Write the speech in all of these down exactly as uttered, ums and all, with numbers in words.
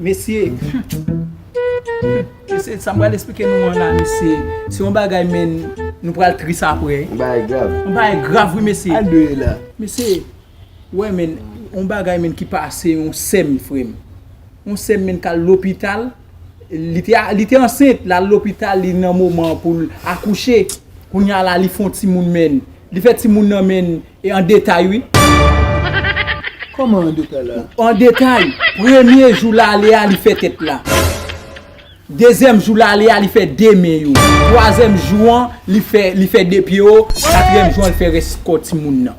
Mesye, mesye, sa m pral esplike nou an la, mesye, se yon bagay, men, nou pral tris apre. Yon bagay grav. Yon bagay grav, wi, mesye. Al dweye la. Mesye, wè, men, yon bagay, men, ki pase yon sè m, frè m. Yon sè m, men, k al lopital. Li te, li te ansent, l al lopital, li nan moman pou l akouche. Kounye a la, li fè yon timoun, men. Li fè timoun nan, men, e an detay, wi. Kòman an detay la? An detay. Premye jou l ale a, li fè tèt la. Dezyèm jou l ale a, li fè de men yo. Twazyèm jou an, li fè, li fè de pye yo. Katriyèm jou an, li fè rès kò timoun nan.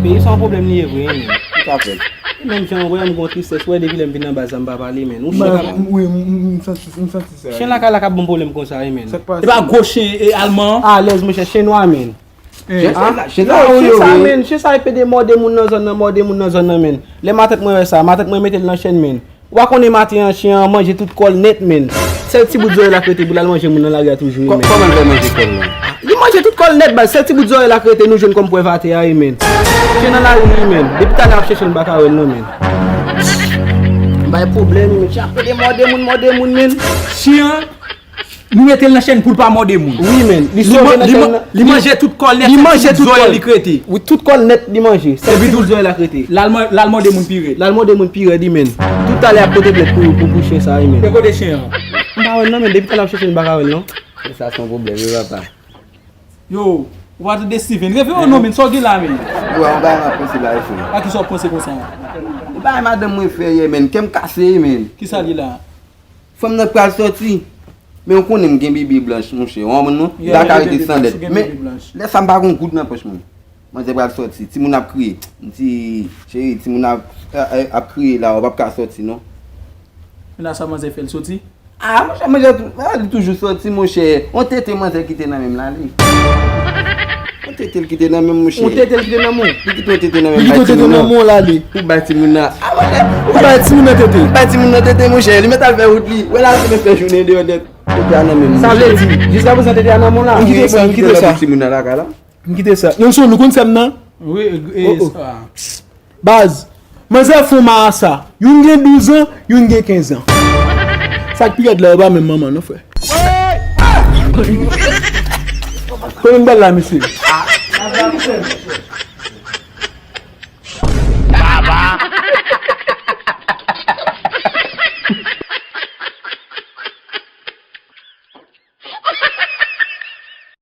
Peyi sa yon pwoblèm li ye vre, wi, men. Tout afè. Menm jan, wè, m gon tristès, wè, depi lè m vin nan baz la, m pa pale, men. Ou chè kaka. Wi, m, m, m santi, m santi sa. Chen lakay la k ap ban m pwoblèm konsa, wi, men. Sa k pase? E pa gwo chen, e, alman an? Alèz, monchè, chen nwa, men. Chen sa, chen sa, yo, yo, sa, men, chen sa epede mòde moun nan zòn nan, mòde moun nan zòn nan, men. Lè matant mwen wè sa, matant mwen mete l nan chèn, men. Ou pa konnen maten an, chen an manje tout kò l nèt, men. Sèl ti bout zòrèy l ak rete pou l al manje moun nan lari a toujou, wi, men. Kòman l fè manje kò l lan? Li manje tout kò l nèt, baz. Sèl ti bout zòrèy l ak rete, nou jwenn kòm prèv atè a, wi, men. Chen nan lari, wi, men. Depi talè ap chèche l, m pa ka wè l, non, men. M bay pwoblèm, wi, men. Chen ap epede mòde moun, mòde moun, men. Chen an Nou mete l nan chèn pou l pa mòde moun. Wi, men. Li sove nan chèn nan. Li manje tout kò l nèt, li manje tout kò l. Li krete. Wi, tout kò l nèt li manje. Sèl ti bout zòrèy la krete. L al man-, l al mòde moun pi rèd. L al mòde moun pi rèd, wi, men. Tout talè ap pote plent pou, pou, pou chen sa, wi, men. E kote chen an? M pa wè l non, men. Depi talè ap chèche l, m pa ka wè l non. Chen sa se yon pwoblèm, wi, papa. Yo, ou pa tande Steven. Reveye non, men. Sa w gen la, men? Yo, yon bagay m ap panse la, wi, frè. A kisa w ap panse konsa? Yon bagay madanm mwen fè yè, men. Kè m kase, men. Kisa l ye la? Fanm nan pral sòti. Men ou konnen m gen bebe blanch, monchè. Ou konprann non? M pa ka rete san lèt. Men lè sa m pa gon goud nan pòch mwen. Manzè pral sòti. Timoun ap kriye. M di, cheri, timoun ap, ap kriye la, ou p ap ka sòti non. Men la sa manzè fè l sòti? Ah, monchè, manzè tou, ah, li toujou sòti, monchè. On tete manzè kite nan men m la, li. On tete l kite nan men m, monchè. On tete l kite nan men w? Li kite on tete nan men m, bay timoun nan. Li kite on tete nan men w la, li. Pou bay timoun nan. Ah, monchè. Pou bay timoun nan tete. Pou bay timoun nan tete, monchè. Li mèt al fè wout li. Wè la, se mèt fè jounen deyò nèt. Tete a nan men m, monchè. Sa vle di, jiskaprezan tete a nan men w la? M kite sa, m kite sa. Pou timoun nan lakay la. M kite sa. Yon sou nou konn sèm nan? Wi, e, e, oh, oh. Baz, manzè fon marasa. Youn gen douz an, youn gen kenz an. Sa k pi rèd la, yo pa menm manman non, frè. Kote m pral la, mesye?